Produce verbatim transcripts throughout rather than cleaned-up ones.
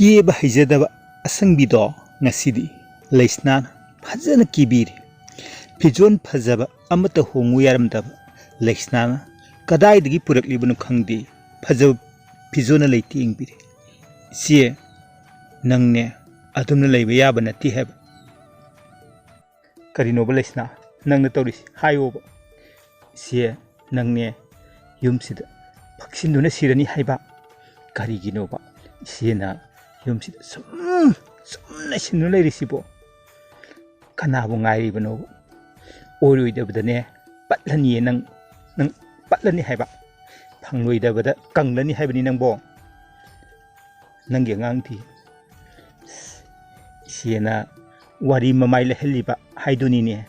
ꯀꯦꯕ ꯍꯩꯖꯗꯕ ꯑꯁꯪꯕꯤꯗꯣ ꯉꯁꯤꯗꯤ ꯂꯩꯁꯅꯥꯅ ꯐꯖꯅ ꯀꯦꯕꯤꯔꯦ꯫ ꯐꯤꯖꯣꯜ ꯐꯖꯕ ꯑꯃꯠꯇ ꯍꯣꯡꯉꯨ ꯌꯥꯔꯝꯗꯕ ꯂꯩꯁꯅꯥꯅ ꯀꯗꯥꯏꯗꯒꯤ ꯄꯨꯔꯛꯂꯤꯕꯅꯣ ꯈꯪꯗꯦ, ꯐꯖꯕ ꯐꯤꯖꯣꯜꯅ ꯂꯩꯇꯦꯡꯕꯤꯔꯦ꯫ "ꯏꯆꯦ, ꯅꯪꯅꯦ ꯑꯗꯨꯝꯅ ꯂꯩꯕ ꯌꯥꯕ ꯅꯠꯇꯦ ꯍꯥꯏꯕ꯫" "ꯀꯔꯤꯅꯣꯕ ꯂꯩꯁꯅꯥ ꯅꯪꯅ ꯇꯧꯔꯤꯁꯤ? ꯍꯥꯏꯌꯣꯕ꯫" "ꯏꯆꯦ, ꯅꯪꯅꯦ ꯌꯨꯝꯁꯤꯗ ꯐꯛꯁꯤꯟꯗꯨꯅ ꯁꯤꯔꯅꯤ ꯍꯥꯏꯕ꯫" "ꯀꯔꯤꯒꯤꯅꯣꯕ ꯏꯆꯦꯅ ꯌꯨꯝꯁꯤꯗ ꯁꯨꯝ, ꯁꯨꯝ ꯂꯩꯁꯤꯟꯗꯨꯅ ꯂꯩꯔꯤꯁꯤꯕꯣ? ꯀꯅꯥꯕꯨ ꯉꯥꯏꯔꯤꯕꯅꯣꯕ? ꯑꯣꯏꯔꯣꯏꯗꯕꯗꯅꯦ ꯄꯠꯂꯅꯤꯌꯦ ꯅꯪ, ꯅꯪ ꯄꯠꯂꯅꯤ ꯍꯥꯏꯕ꯫ ꯐꯪꯂꯣꯏꯗꯕꯗ ꯀꯪꯂꯅꯤ ꯍꯥꯏꯕꯅꯤ ꯅꯪꯕꯣ꯫ ꯅꯪꯒꯤ ꯑꯉꯥꯡꯗꯤ ꯏꯆꯦꯅ ꯋꯥꯔꯤ ꯃꯃꯥꯏ ꯂꯩꯍꯜꯂꯤꯕ ꯍꯥꯏꯗꯨꯅꯤꯅꯦ꯫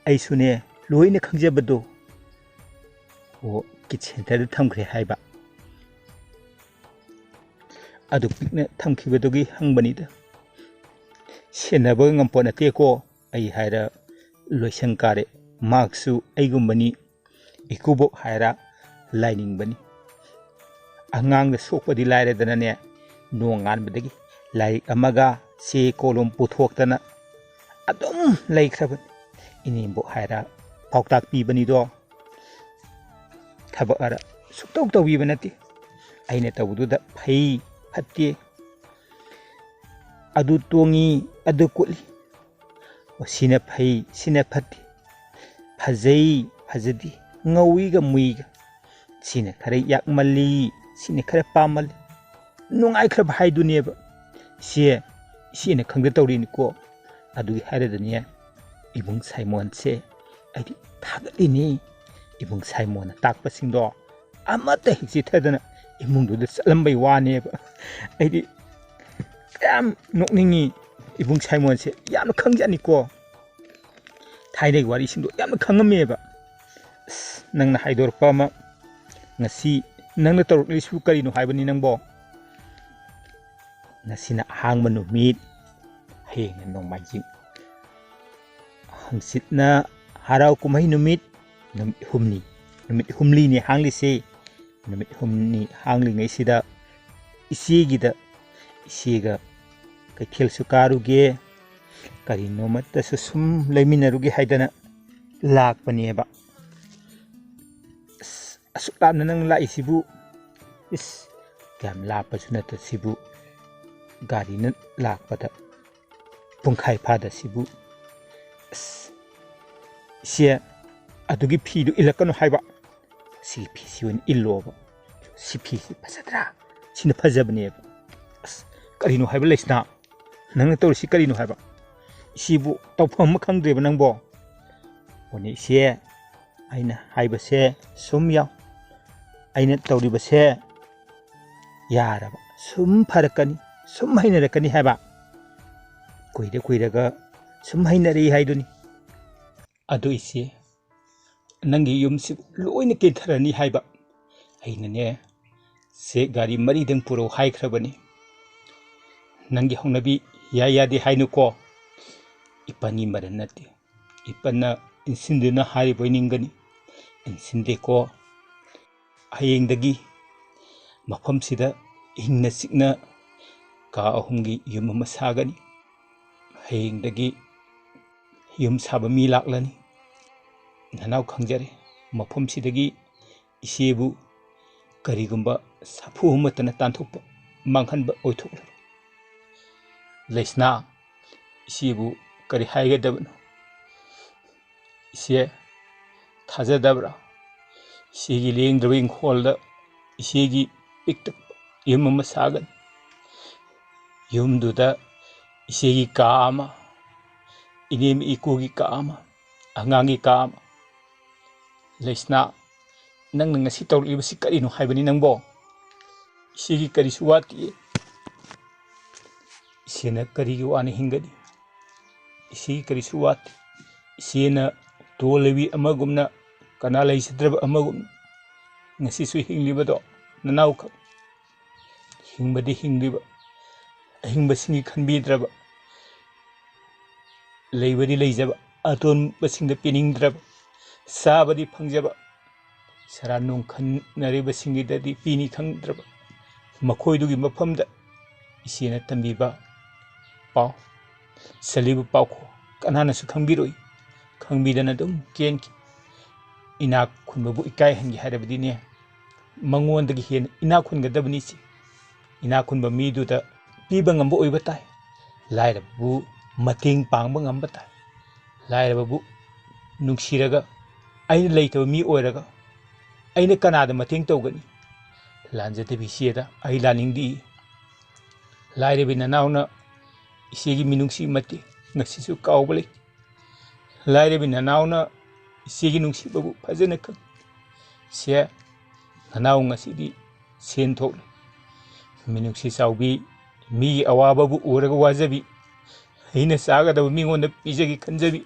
ꯑꯩꯁꯨꯅꯦ ꯂꯣꯏꯅ ꯈꯪꯖꯕꯗꯣ꯫ ꯑꯣ, ꯀꯤꯠ ꯁꯦꯟꯇꯔꯗ ꯊꯝꯈ꯭ꯔꯦ ꯍꯥꯏꯕ꯫ ꯑꯗꯨ ꯄꯤꯛꯅ ꯊꯝꯈꯤꯕꯗꯨꯒꯤ ꯍꯪꯕꯅꯤꯗ꯫ ꯁꯦꯟꯅꯕ ꯉꯝꯄꯣꯠ ꯅꯠꯇꯦꯀꯣ꯫ ꯑꯩ ꯍꯥꯏꯔ ꯂꯣꯏꯁꯪ ꯀꯥꯔꯦ꯫ ꯃꯍꯥꯛꯁꯨ ꯑꯩꯒꯨꯝꯕꯅꯤ꯫ ꯏꯀꯨꯕꯣꯛ ꯍꯥꯏꯔ ꯂꯥꯏꯅꯤꯡꯕꯅꯤ꯫ ꯑꯉꯥꯡꯗ ꯁꯣꯛꯄꯗꯤ ꯂꯥꯏꯔꯗꯅꯅꯦ, ꯅꯣꯡꯉꯥꯟꯕꯗꯒꯤ ꯂꯥꯏꯔꯤꯛ ꯑꯃꯒ ꯆꯦ ꯀꯣꯂꯣꯝ ꯄꯨꯊꯣꯛꯇꯅ ꯑꯗꯨꯝ ꯂꯩꯈ꯭ꯔꯕꯅꯤ꯫ ꯏꯅꯦꯝꯕꯣꯛ ꯍꯥꯏꯔ ꯄꯥꯎꯇꯥꯛ ꯄꯤꯕꯅꯤꯗꯣ꯫ ꯊꯕꯛ ꯑꯔ ꯁꯨꯛꯇꯧ ꯇꯧꯕꯤꯕ ꯅꯠꯇꯦ꯫ ꯑꯩꯅ ꯇꯧꯕꯗꯨꯗ ꯐꯩ ꯐꯠꯇꯦ, ꯑꯗꯨ ꯇꯣꯡꯉꯤ, ꯑꯗꯨ ꯀꯨꯠꯂꯤ, ꯑꯣ, ꯁꯤꯅ ꯐꯩ, ꯁꯤꯅ ꯐꯠꯇꯦ, ꯐꯖꯩ, ꯐꯖꯗꯦ, ꯉꯧꯏꯒ ꯃꯨꯏꯒ, ꯁꯤꯅ ꯈꯔ ꯌꯥꯛꯃꯜꯂꯤ, ꯁꯤꯅ ꯈꯔ ꯄꯥꯝꯃꯜꯂꯤ, ꯅꯨꯡꯉꯥꯏꯈ꯭ꯔꯕ ꯍꯥꯏꯗꯨꯅꯦꯕ꯫ "ꯏꯆꯦ, ꯏꯆꯦꯅ ꯈꯪꯗ ꯇꯧꯔꯤꯅꯤꯀꯣ꯫" ꯑꯗꯨꯒꯤ ꯍꯥꯏꯔꯗꯅꯦ ꯏꯕꯨꯡ ꯁꯥꯏꯃꯣꯟꯁꯦ ꯑꯩꯗꯤ ꯊꯥꯒꯠꯂꯤꯅꯤ꯫ ꯏꯕꯨꯡ ꯁꯥꯏꯃꯣꯟꯅ ꯇꯥꯛꯄꯁꯤꯡꯗꯣ ꯑꯃꯠꯇ ꯍꯦꯛ ꯆꯤꯠꯊꯗꯅ ꯏꯃꯨꯡꯗꯨꯗ ꯆꯠꯂꯝꯕꯩ ꯋꯥꯅꯦꯕ꯫ ꯑꯩꯗꯤ ꯀꯌꯥꯝ ꯅꯣꯛꯅꯤꯡꯉꯤ꯫ ꯏꯕꯨꯡ ꯁꯥꯏꯃꯣꯟꯁꯦ ꯌꯥꯝꯅ ꯈꯪꯖꯅꯤꯀꯣ꯫ ꯊꯥꯏꯅꯒꯤ ꯋꯥꯔꯤꯁꯤꯡꯗꯣ ꯌꯥꯝꯅ ꯈꯪꯉꯝꯃꯦꯕ꯫ ꯑꯁ, ꯅꯪꯅ ꯍꯥꯏꯗꯣꯔꯛꯄ ꯑꯃ, ꯉꯁꯤ ꯅꯪꯅ ꯇꯧꯔꯛꯂꯤꯁꯤꯕꯨ ꯀꯔꯤꯅꯣ ꯍꯥꯏꯕꯅꯤ ꯅꯪꯕꯣ? ꯉꯁꯤꯅ ꯑꯍꯥꯡꯕ ꯅꯨꯃꯤꯠ, ꯍꯌꯦꯡꯅ ꯅꯣꯡꯃꯥꯏꯖꯤꯡ, ꯍꯪꯆꯤꯠꯅ ꯍꯔꯥꯎ ꯀꯨꯝꯍꯩ ꯅꯨꯃꯤꯠ, ꯅꯨꯃꯤꯠ ꯍꯨꯝꯅꯤ, ꯅꯨꯃꯤꯠ ꯍꯨꯝꯂꯤꯅꯤ ꯍꯥꯡꯂꯤꯁꯤ꯫ ꯅꯨꯃꯤꯠ ꯍꯨꯝꯅꯤ ꯍꯥꯡꯂꯤꯉꯩꯁꯤꯗ ꯏꯆꯦꯒꯤꯗ ꯏꯆꯦꯒ ꯀꯩꯊꯦꯜꯁꯨ ꯀꯥꯔꯨꯒꯦ, ꯀꯔꯤꯅꯣꯃꯠꯇꯁꯨ ꯁꯨꯝ ꯂꯩꯃꯤꯟꯅꯔꯨꯒꯦ ꯍꯥꯏꯗꯅ ꯂꯥꯛꯄꯅꯦꯕ꯫ "ꯑꯁ, ꯑꯁꯨꯛ ꯂꯥꯞꯅ ꯅꯪ ꯂꯥꯛꯏꯁꯤꯕꯨ?" "ꯏꯁ, ꯌꯥꯝ ꯂꯥꯞꯄꯁꯨ ꯅꯠꯇ ꯁꯤꯕꯨ, ꯒꯥꯔꯤꯅ ꯂꯥꯛꯄꯗ ꯄꯨꯡꯈꯥꯏ ꯐꯥꯗ ꯁꯤꯕꯨ꯫ ꯑꯁ, ꯏꯆꯦ, ꯑꯗꯨꯒꯤ ꯐꯤꯗꯨ ꯏꯜꯂꯛꯀꯅꯨ ꯍꯥꯏꯕ, ꯁꯤꯒꯤ ꯐꯤꯁꯤ ꯑꯣꯏꯅ ꯏꯜꯂꯣꯕ꯫ ꯁꯤ ꯐꯤꯁꯤ ꯐꯖꯗ꯭ꯔꯥ? ꯁꯤꯅ ꯐꯖꯕꯅꯦꯕ꯫ ꯑꯁ, ꯀꯔꯤꯅꯣ ꯍꯥꯏꯕ ꯂꯩꯁꯅꯥ? ꯅꯪꯅ ꯇꯧꯔꯤꯁꯤ ꯀꯔꯤꯅꯣ ꯍꯥꯏꯕ? ꯏꯆꯦꯕꯨ ꯇꯧꯐꯝ ꯑꯃ ꯈꯪꯗ꯭ꯔꯦꯕ ꯅꯪꯕꯣ?" "ꯑꯣꯅꯦ ꯏꯆꯦ, ꯑꯩꯅ ꯍꯥꯏꯕꯁꯦ ꯁꯨꯝ ꯌꯥꯎ꯫ ꯑꯩꯅ ꯇꯧꯔꯤꯕꯁꯦ ꯌꯥꯔꯕ, ꯁꯨꯝ ꯐꯔꯛꯀꯅꯤ, ꯁꯨꯝ ꯍꯩꯅꯔꯛꯀꯅꯤ ꯍꯥꯏꯕ꯫ ꯀꯨꯏꯔ ꯀꯨꯏꯔꯒ ꯁꯨꯝ ꯍꯩꯅꯔꯛꯏ ꯍꯥꯏꯗꯨꯅꯤ꯫ ꯑꯗꯨ ꯏꯆꯦ, ꯅꯪꯒꯤ ꯌꯨꯝꯁꯤ ꯂꯣꯏꯅ ꯀꯦꯟꯊꯔꯅꯤ ꯍꯥꯏꯕ꯫ ꯑꯩꯅꯅꯦ, ꯁꯦ ꯒꯥꯔꯤ ꯃꯔꯤꯗꯪ ꯄꯨꯔꯛꯎ ꯍꯥꯏꯈ꯭ꯔꯕꯅꯤ꯫ ꯅꯪꯒꯤ ꯍꯧꯅꯕꯤ ꯌꯥꯏ ꯌꯥꯗꯦ ꯍꯥꯏꯅꯨꯀꯣ꯫ ꯏꯄꯟꯒꯤ ꯃꯔꯟ ꯅꯠꯇꯦ꯫ ꯏꯄꯟꯅ ꯏꯟꯁꯤꯟꯗꯨꯅ ꯍꯥꯏꯔꯤꯕꯣꯏ ꯅꯤꯡꯒꯅꯤ꯫ ꯏꯟꯁꯤꯟꯗꯦꯀꯣ꯫ ꯍꯌꯦꯡꯗꯒꯤ ꯃꯐꯝꯁꯤꯗ ꯏꯪꯅ ꯆꯤꯛꯅ ꯀꯥ ꯑꯍꯨꯝꯒꯤ ꯌꯨꯝ ꯑꯃ ꯁꯥꯒꯅꯤ꯫ ꯍꯌꯦꯡꯗꯒꯤ ꯌꯨꯝ ꯁꯥꯕ ꯃꯤ ꯂꯥꯛꯂꯅꯤ꯫ ꯅꯅꯥꯎ ꯈꯪꯖꯔꯦ, ꯃꯐꯝꯁꯤꯗꯒꯤ ꯏꯆꯦꯕꯨ ꯀꯔꯤꯒꯨꯝꯕ ꯁꯥꯐꯨ ꯑꯃꯠꯇꯅ ꯇꯥꯟꯊꯣꯛꯄ, ꯃꯥꯡꯍꯟꯕ ꯑꯣꯏꯊꯣꯛꯂꯔꯣꯏ꯫ ꯂꯩꯁꯅꯥ, ꯏꯆꯦꯕꯨ ꯀꯔꯤ ꯍꯥꯏꯒꯗꯕꯅꯣ? ꯏꯆꯦ, ꯊꯥꯖꯗꯕ꯭ꯔꯥ? ꯏꯆꯦꯒꯤ ꯂꯦꯡꯗ꯭ꯔꯕ ꯏꯪꯈꯣꯜꯗ ꯏꯆꯦꯒꯤ ꯄꯤꯛꯇꯛꯄ ꯌꯨꯝ ꯑꯃ ꯁꯥꯒꯅꯤ꯫ ꯌꯨꯝꯗꯨꯗ ꯏꯆꯦꯒꯤ ꯀꯥ ꯑꯃ, ꯏꯅꯦꯝ ꯏꯀꯨꯒꯤ ꯀꯥ ꯑꯃ, ꯑꯉꯥꯡꯒꯤ ꯀꯥ ꯑꯃ꯫ ꯂꯩꯁꯅꯥ, ꯅꯪꯅ ꯉꯁꯤ ꯇꯧꯔꯛꯂꯤꯕꯁꯤ ꯀꯔꯤꯅꯣ ꯍꯥꯏꯕꯅꯤ ꯅꯪꯕꯣ? ꯏꯆꯦꯒꯤ ꯀꯔꯤꯁꯨ ꯋꯥꯠꯇꯦ꯫ ꯏꯆꯦꯅ ꯀꯔꯤꯒꯤ ꯋꯥꯅ ꯍꯤꯡꯒꯅꯤ? ꯏꯆꯦꯒꯤ ꯀꯔꯤꯁꯨ ꯋꯥꯠꯇꯦ꯫ ꯏꯆꯦꯅ ꯇꯣꯜꯂꯕꯤ ꯑꯃꯒꯨꯝꯅ, ꯀꯅꯥ ꯂꯩꯖꯗ꯭ꯔꯕ ꯑꯃꯒꯨꯝꯅ ꯉꯁꯤꯁꯨ ꯍꯤꯡꯂꯤꯕꯗꯣ ꯅꯅꯥꯎꯈꯛ꯫ ꯍꯤꯡꯕꯗꯤ ꯍꯤꯡꯂꯤꯕ, ꯑꯍꯤꯡꯕꯁꯤꯡꯒꯤ ꯈꯟꯕꯤꯗ꯭ꯔꯕ, ꯂꯩꯕꯗꯤ ꯂꯩꯖꯕ, ꯑꯇꯣꯟꯕꯁꯤꯡꯗ ꯄꯤꯅꯤꯡꯗ꯭ꯔꯕ, ꯆꯥꯕꯗꯤ ꯐꯪꯖꯕ, ꯁꯔꯥ ꯅꯨꯡ ꯈꯟꯅꯔꯤꯕꯁꯤꯡꯒꯤꯗꯗꯤ ꯄꯤꯅꯤ ꯈꯪꯗ꯭ꯔꯕ, ꯃꯈꯣꯏꯗꯨꯒꯤ ꯃꯐꯝꯗ ꯏꯆꯦꯅ ꯇꯝꯕꯤꯕ ꯄꯥꯎ, ꯆꯠꯂꯤꯕ ꯄꯥꯎꯈꯣꯡ ꯀꯅꯥꯅꯁꯨ ꯈꯪꯕꯤꯔꯣꯏ꯫ ꯈꯪꯕꯤꯗꯅ ꯑꯗꯨꯝ ꯀꯦꯟꯈꯤ꯫ ꯏꯅꯥꯛ ꯈꯨꯟꯕꯕꯨ ꯏꯀꯥꯏꯍꯟꯒꯦ ꯍꯥꯏꯔꯕꯗꯤꯅꯦ, ꯃꯉꯣꯟꯗꯒꯤ ꯍꯦꯟꯅ ꯏꯅꯥꯛ ꯈꯨꯟꯒꯗꯕꯅꯤ ꯏꯆꯦ꯫ ꯏꯅꯥꯛ ꯈꯨꯟꯕ ꯃꯤꯗꯨꯗ ꯄꯤꯕ ꯉꯝꯕ ꯑꯣꯏꯕ ꯇꯥꯏ꯫ ꯂꯥꯏꯔꯕꯕꯨ ꯃꯇꯦꯡ ꯄꯥꯡꯕ ꯉꯝꯕ ꯇꯥꯏ꯫ ꯂꯥꯏꯔꯕꯕꯨ ꯅꯨꯡꯁꯤꯔꯒ, ꯑꯩꯅ ꯂꯩꯇꯕ ꯃꯤ ꯑꯣꯏꯔꯒ ꯑꯩꯅ ꯀꯅꯥꯗ ꯃꯇꯦꯡ ꯇꯧꯒꯅꯤ? ꯂꯥꯟꯖꯗꯕꯤ ꯏꯆꯦꯗ ꯑꯩ ꯂꯥꯟꯅꯤꯡꯗꯦ꯫ ꯂꯥꯏꯔꯕꯤ ꯅꯅꯥꯎꯅ ꯏꯆꯦꯒꯤ ꯃꯤꯅꯨꯡꯁꯤ ꯃꯇꯦꯡ ꯉꯁꯤꯁꯨ ꯀꯥꯎꯕ ꯂꯩꯇꯦ꯫ ꯂꯥꯏꯔꯕꯤ ꯅꯅꯥꯎꯅ ꯏꯆꯦꯒꯤ ꯅꯨꯡꯁꯤꯕꯕꯨ ꯐꯖꯅ ꯈꯪꯏ꯫ ꯏꯆꯦ, ꯅꯅꯥꯎ ꯉꯁꯤꯗꯤ ꯁꯦꯟ ꯊꯣꯛꯂꯦ꯫ ꯃꯤꯅꯨꯡꯁꯤ ꯆꯥꯎꯕꯤ, ꯃꯤꯒꯤ ꯑꯋꯥꯕꯕꯨ ꯎꯔꯒ ꯋꯥꯖꯕꯤ, ꯑꯩꯅ ꯆꯥꯒꯗꯕ ꯃꯤꯉꯣꯟꯗ ꯄꯤꯖꯒꯦ ꯈꯟꯖꯕꯤ,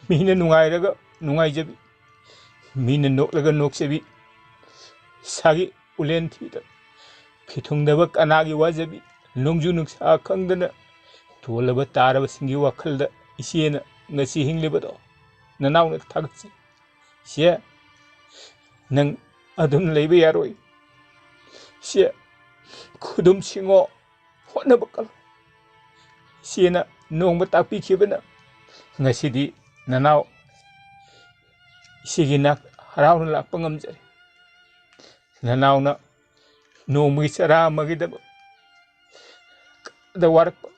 ꯃꯤꯅ ꯅꯨꯡꯉꯥꯏꯔꯒ ꯅꯨꯡꯉꯥꯏꯖꯕꯤ, ꯃꯤꯅ ꯅꯣꯛꯂꯒ ꯅꯣꯛꯆꯕꯤ, ꯏꯁꯥꯒꯤ ꯎꯂꯦꯟ ꯊꯤꯗ ꯐꯤꯊꯨꯡꯗꯕ ꯀꯅꯥꯒꯤ ꯋꯥꯖꯕꯤ, ꯅꯣꯡꯖꯨ ꯅꯨꯡꯁꯥ ꯈꯪꯗꯅ ꯇꯣꯜꯂꯕ ꯇꯥꯔꯕꯁꯤꯡꯒꯤ ꯋꯥꯈꯜꯗ ꯏꯆꯦꯅ ꯉꯁꯤ ꯍꯤꯡꯂꯤꯕꯗꯣ ꯅꯅꯥꯎꯅ ꯊꯥꯒꯠꯆꯩ꯫ ꯏꯆꯦ, ꯅꯪ ꯑꯗꯨꯝ ꯂꯩꯕ ꯌꯥꯔꯣꯏ꯫ ꯏꯆꯦ, ꯈꯨꯗꯨꯝ ꯁꯤꯡꯉꯣ, ꯍꯣꯠꯅꯕ ꯀꯜꯂꯨ꯫ ꯏꯆꯦꯅ ꯅꯣꯡꯃ ꯇꯥꯛꯄꯤꯈꯤꯕꯅ ꯉꯁꯤꯗꯤ ꯅꯅꯥꯎ ꯏꯆꯦꯒꯤ ꯅꯥꯛ ꯍꯔꯥꯎꯅ ꯂꯥꯛꯄ ꯉꯝꯖꯔꯦ꯫ ꯅꯅꯥꯎꯅ ꯅꯣꯡꯃꯒꯤ ꯆꯔꯥ ꯑꯃꯒꯤꯗꯃꯛ ꯀꯌꯥꯗ ꯋꯥꯔꯛꯄ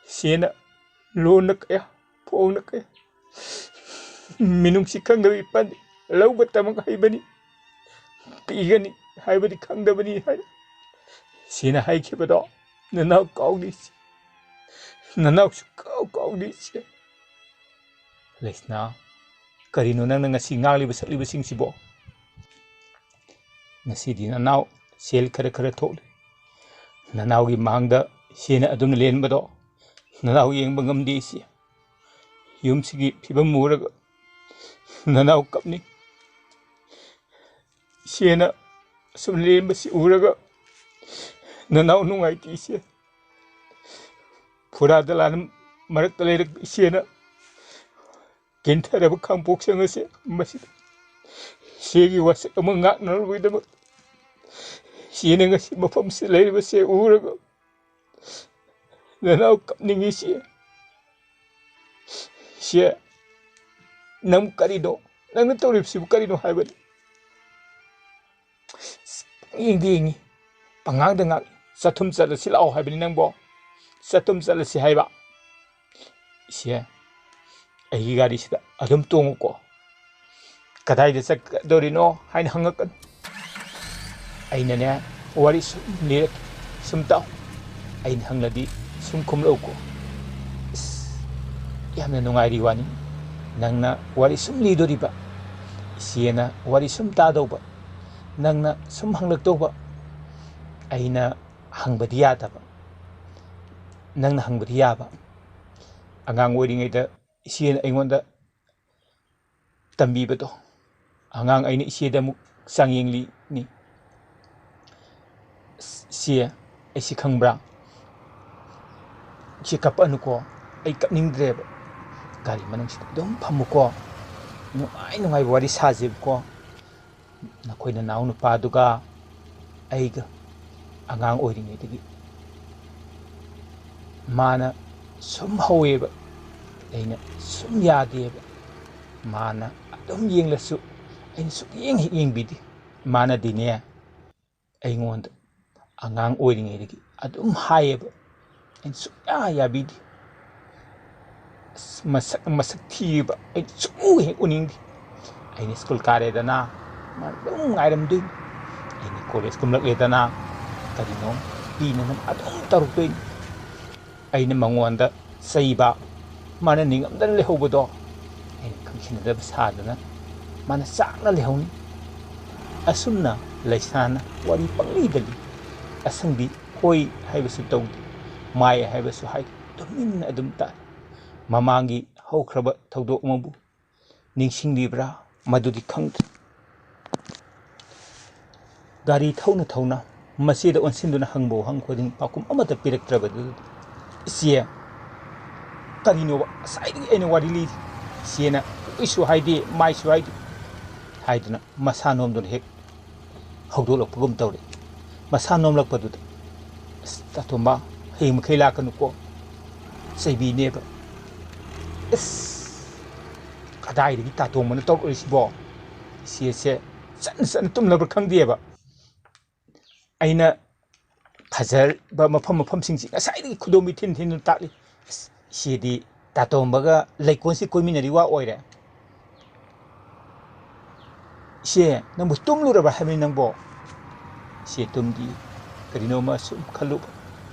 ꯏꯆꯦꯅ ꯂꯣꯟꯅ ꯀꯌꯥ, ꯐꯣꯡꯅ ꯀꯌꯥ, ꯃꯤꯅꯨꯡꯁꯤ ꯈꯪꯗꯕ ꯏꯄꯥꯗꯤ ꯂꯧꯒ ꯇꯃꯛ ꯍꯩꯕꯅꯤ, ꯄꯤꯒꯅꯤ ꯍꯥꯏꯕꯗꯤ ꯈꯪꯗꯕꯅꯤ ꯍꯥꯏ ꯏꯆꯦꯅ ꯍꯥꯏꯈꯤꯕꯗꯣ ꯅꯅꯥꯎ ꯀꯥꯎꯗꯦ ꯏꯆꯦ꯫ ꯅꯅꯥꯎꯁꯨ ꯀꯥꯎ ꯀꯥꯎꯗꯦ ꯏꯆꯦ꯫ ꯂꯩꯁꯅꯥ, ꯀꯔꯤꯅꯣ ꯅꯪꯅ ꯉꯁꯤ ꯉꯥꯡꯂꯤꯕ ꯁꯛꯂꯤꯕꯁꯤꯡꯁꯤꯕꯣ? ꯉꯁꯤꯗꯤ ꯅꯅꯥꯎ ꯁꯦꯜ ꯈꯔ ꯈꯔ ꯊꯣꯛꯂꯤ꯫ ꯅꯅꯥꯎꯒꯤ ꯃꯥꯡꯗ ꯏꯆꯦꯅ ꯑꯗꯨꯝ ꯂꯦꯟꯕꯗꯣ ꯅꯅꯥꯎ ꯌꯦꯡꯕ ꯉꯝꯗꯦ ꯏꯆꯦ꯫ ꯌꯨꯝꯁꯤꯒꯤ ꯐꯤꯕꯝ ꯎꯔꯒ ꯅꯅꯥꯎ ꯀꯞꯅꯤꯡ꯫ ꯏꯆꯦꯅ ꯑꯁꯨꯝ ꯂꯦꯟꯕꯁꯤ ꯎꯔꯒ ꯅꯅꯥꯎ ꯅꯨꯡꯉꯥꯏꯇꯦ ꯏꯆꯦ꯫ ꯐꯨꯔꯥ ꯗꯂꯥꯟ ꯃꯔꯛꯇ ꯂꯩꯔꯛꯄ ꯏꯆꯦꯅ ꯀꯤꯟꯊꯔꯕ ꯈꯥꯡꯄꯣꯛꯁꯪ ꯑꯁꯦ ꯃꯁꯤꯗ ꯏꯆꯦꯒꯤ ꯋꯥꯁꯛ ꯑꯃ ꯉꯥꯛꯅꯅꯕꯒꯤꯗꯃꯛ ꯏꯆꯦꯅ ꯉꯁꯤ ꯃꯐꯝꯁꯤꯗ ꯂꯩꯔꯤꯕꯁꯦ ꯎꯔꯒ ꯅꯅꯥꯎ ꯀꯞꯅꯤꯡꯉꯤ ꯏꯆꯦ꯫ ꯏꯆꯦ, ꯅꯪ ꯀꯔꯤꯅꯣ? ꯅꯪꯅ ꯇꯧꯔꯤꯕꯁꯤꯕꯨ ꯀꯔꯤꯅꯣ ꯍꯥꯏꯕꯅꯤ꯫ ꯌꯦꯡꯗꯤ ꯌꯦꯡꯉꯤ, ꯄꯉꯥꯡꯗ ꯉꯥꯡ꯫ ꯆꯠꯊꯨꯝ ꯆꯠꯂꯁꯤ ꯂꯥꯛꯑꯣ ꯍꯥꯏꯕꯅꯤ ꯅꯪꯕꯣ꯫ ꯆꯠꯊꯨꯝ ꯆꯠꯂꯁꯤ ꯍꯥꯏꯕ꯫ ꯏꯆꯦ, ꯑꯩꯒꯤ ꯒꯥꯔꯤꯁꯤꯗ ꯑꯗꯨꯝ ꯇꯣꯡꯉꯨꯀꯣ꯫ ꯀꯗꯥꯏꯗ ꯆꯠꯀꯗꯧꯔꯤꯅꯣ ꯍꯥꯏꯅ ꯍꯪꯉꯛꯀꯅꯨ꯫ ꯑꯩꯅꯅꯦ, ꯋꯥꯔꯤ ꯁꯨꯝ ꯂꯤꯔꯛꯀꯦ, ꯁꯨꯝ ꯇꯥꯎ꯫ ꯑꯩꯅ ꯍꯪꯂꯗꯤ ꯁꯨꯝ ꯈꯨꯝꯂꯛꯎꯀꯣ꯫ ꯏꯁ, ꯌꯥꯝꯅ ꯅꯨꯡꯉꯥꯏꯔꯤ ꯋꯥꯅꯤ꯫ ꯅꯪꯅ ꯋꯥꯔꯤ ꯁꯨꯝ ꯂꯤꯗꯣꯔꯤꯕ, ꯏꯆꯦꯅ ꯋꯥꯔꯤ ꯁꯨꯝ ꯇꯥꯗꯧꯕ, ꯅꯪꯅ ꯁꯨꯝ ꯍꯪꯂꯛꯇꯧꯕ꯫ ꯑꯩꯅ ꯍꯪꯕꯗꯤ ꯌꯥꯗꯕ, ꯅꯪꯅ ꯍꯪꯕꯗꯤ ꯌꯥꯕ꯫ ꯑꯉꯥꯡ ꯑꯣꯏꯔꯤꯉꯩꯗ ꯏꯆꯦꯅ ꯑꯩꯉꯣꯟꯗ ꯇꯝꯕꯤꯕꯗꯣ, ꯑꯉꯥꯡ ꯑꯩꯅ ꯏꯆꯦꯗ ꯑꯃꯨꯛ ꯆꯥꯡꯌꯦꯡꯂꯤꯅꯤ꯫ "ꯑꯁ, ꯏꯆꯦ, ꯑꯩꯁꯤ ꯈꯪꯕ꯭ꯔꯥ? ꯏꯆꯦ ꯀꯞꯄꯛꯑꯅꯨꯀꯣ, ꯑꯩ ꯀꯞꯅꯤꯡꯗ꯭ꯔꯦꯕ꯫ ꯒꯥꯔꯤ ꯃꯅꯨꯡꯁꯤꯗ ꯑꯗꯨꯝ ꯐꯝꯃꯨꯀꯣ, ꯅꯨꯡꯉꯥꯏ ꯅꯨꯡꯉꯥꯏꯕ ꯋꯥꯔꯤ ꯁꯥꯁꯦꯕꯀꯣ꯫ ꯅꯈꯣꯏ ꯅꯅꯥꯎ ꯅꯨꯄꯥꯗꯨꯒ ꯑꯩꯒ ꯑꯉꯥꯡ ꯑꯣꯏꯔꯤꯉꯩꯗꯒꯤ ꯃꯥꯅ ꯁꯨꯝ ꯍꯧꯋꯦꯕ, ꯑꯩꯅ ꯁꯨꯝ ꯌꯥꯗꯦꯕ꯫ ꯃꯥꯅ ꯑꯗꯨꯝ ꯌꯦꯡꯂꯁꯨ ꯑꯩꯅ ꯁꯨꯛꯌꯦꯡ ꯍꯦꯛ ꯌꯦꯡꯕꯤꯗꯦ꯫ ꯃꯥꯅꯗꯤꯅꯦ, ꯑꯩꯉꯣꯟꯗ ꯑꯉꯥꯡ ꯑꯣꯏꯔꯤꯉꯩꯗꯒꯤ ꯑꯗꯨꯝ ꯍꯥꯏꯌꯦꯕ, ꯑꯩꯅ ꯁꯨꯛꯌꯥ ꯌꯥꯕꯤꯗꯦ꯫ ꯑꯁ, ꯃꯁꯛ, ꯃꯁꯛ ꯊꯤꯕ ꯑꯩꯅ ꯁꯨꯛꯎ ꯍꯦꯛ ꯎꯅꯤꯡꯗꯦ꯫ ꯑꯩꯅ ꯁ꯭ꯀꯨꯜ ꯀꯥꯔꯦꯗꯅ, ꯃꯥ ꯑꯗꯨꯝ ꯉꯥꯏꯔꯝꯗꯣꯏꯅꯤ꯫ ꯑꯩꯅ ꯀꯣꯂꯦꯖ ꯀꯨꯝꯂꯛꯂꯦꯗꯅ, ꯀꯔꯤꯅꯣ ꯄꯤꯅꯅꯕ ꯑꯗꯨꯝ ꯇꯧꯔꯛꯇꯣꯏꯅꯤ꯫ ꯑꯩꯅ ꯃꯉꯣꯟꯗ ꯆꯩꯕ, ꯃꯥꯅ ꯅꯤꯡꯉꯝꯗꯅ ꯂꯩꯍꯧꯕꯗꯣ ꯑꯩꯅ ꯈꯪꯁꯤꯟꯅꯗꯕ ꯁꯥꯗꯅ ꯃꯥꯅ ꯆꯥꯛꯅ ꯂꯩꯍꯧꯅꯤ꯫ ꯑꯁꯨꯝꯅ ꯂꯩꯁꯥꯅ ꯋꯥꯔꯤ ꯄꯪꯂꯤꯗ ꯂꯤ꯫ ꯑꯁꯪꯕꯤ ꯍꯣꯏ ꯍꯥꯏꯕꯁꯨ ꯇꯧꯗꯦ, ꯃꯥꯏ ꯍꯥꯏꯕꯁꯨ ꯍꯥꯏꯗꯦ, ꯇꯨꯃꯤꯟꯅ ꯑꯗꯨꯝ ꯇꯥꯏ꯫ ꯃꯃꯥꯡꯒꯤ ꯍꯧꯈ꯭ꯔꯕ ꯊꯧꯗꯣꯛ ꯑꯃꯕꯨ ꯅꯤꯡꯁꯤꯡꯂꯤꯕ꯭ꯔꯥ? ꯃꯗꯨꯗꯤ ꯈꯪꯗ꯭ꯔꯦ꯫ ꯒꯥꯔꯤ ꯊꯧꯅ ꯊꯧꯅ ꯃꯆꯦꯗ ꯑꯣꯟꯁꯤꯟꯗꯨꯅ ꯍꯪꯕ ꯋꯥꯍꯪ ꯈꯨꯗꯤꯡ ꯄꯥꯎꯈꯨꯝ ꯑꯃꯠꯇ ꯄꯤꯔꯛꯇ꯭ꯔꯕꯗꯨꯗ, "ꯏꯆꯦ, ꯀꯔꯤꯅꯣꯕ? ꯉꯁꯥꯏꯗꯒꯤ ꯑꯩꯅ ꯋꯥꯔꯤ ꯂꯤꯔꯤ꯫ ꯏꯆꯦꯅ ꯎꯏꯁꯨ ꯍꯥꯏꯗꯦ, ꯃꯥꯏꯁꯨ ꯍꯥꯏꯗꯦ" ꯍꯥꯏꯗꯨꯅ ꯃꯁꯥ ꯅꯣꯝꯗꯨꯅ ꯍꯦꯛ ꯍꯧꯗꯣꯛꯂꯛꯄꯒꯨꯝ ꯇꯧꯔꯦ꯫ ꯃꯁꯥ ꯅꯣꯝꯂꯛꯄꯗꯨꯗ, "ꯑꯁ, ꯇꯥꯇꯣꯝꯕ, ꯍꯌꯦꯡ ꯃꯈꯩ ꯂꯥꯛꯀꯅꯨꯀꯣ" ꯆꯩꯕꯤꯅꯦꯕ꯫ ꯑꯁ, ꯀꯗꯥꯏꯗꯒꯤ ꯇꯥꯇꯣꯝꯕꯅ ꯇꯧꯔꯛꯏꯁꯤꯕꯣ? ꯏꯆꯦꯁꯦ ꯆꯠꯅ ꯆꯠꯅ ꯇꯨꯝꯂꯕ꯭ꯔꯥ ꯈꯪꯗꯦꯕ꯫ ꯑꯩꯅ ꯐꯖꯕ ꯃꯐꯝ ꯃꯐꯝꯁꯤꯡꯁꯤ ꯉꯁꯥꯏꯗꯒꯤ ꯈꯨꯗꯣꯝꯕꯤ ꯊꯤꯟ ꯊꯤꯟꯗꯨꯅ ꯇꯥꯛꯂꯤ꯫ "ꯑꯁ, ꯏꯆꯦꯗꯤ ꯇꯥꯇꯣꯝꯕꯒ ꯂꯩꯀꯣꯜꯁꯤ ꯀꯣꯏꯃꯤꯟꯅꯔꯤ ꯋꯥ ꯑꯣꯏꯔꯦ꯫ ꯏꯆꯦ, ꯅꯪꯕꯨ ꯇꯨꯝꯂꯨꯔꯕ ꯍꯥꯏꯕꯅꯤ ꯅꯪꯕꯣ?" ꯏꯆꯦ ꯇꯨꯝꯗꯤ꯫ ꯀꯔꯤꯅꯣꯃ ꯁꯨꯝ ꯈꯜꯂꯨꯕ,